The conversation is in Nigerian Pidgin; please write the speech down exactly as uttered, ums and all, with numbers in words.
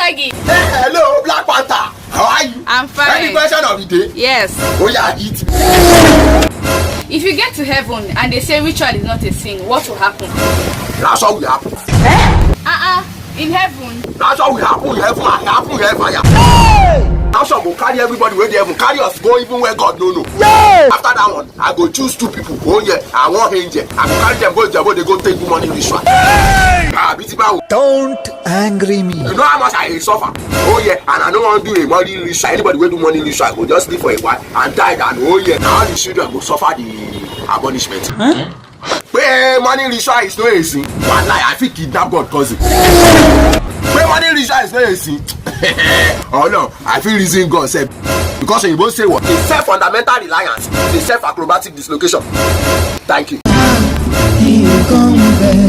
Hey, hello, Black Panther. How are you? I'm fine. Any question of the day? Yes. Oh yeah, eat. If you get to heaven and they say ritual is not a sin, what will happen? That's what will happen. Uh-uh. In heaven. That's what will happen in heaven and happen in hellfire. That's what will carry everybody where they heaven. Carry us go even where God no know. After that one, I go choose two people. Oh yeah, I want angel. I go carry them go Jabo, they go take money ritual. Ah, busy man. Don't angry me. You know how much I suffer? Oh yeah, and I don't want to do a money ritual. Anybody will do money ritual, I go just live for a while and die down. Oh yeah, now all the children go suffer the punishment. Pé money ritual is no easy. Wallahi, I fit kidnap God cousin. Pé money ritual is no easy. Oh no, I fit reason God sef. Because oyinbo say what? He self fundamental reliance. He self acrobatic dislocation. Thank you. He come back.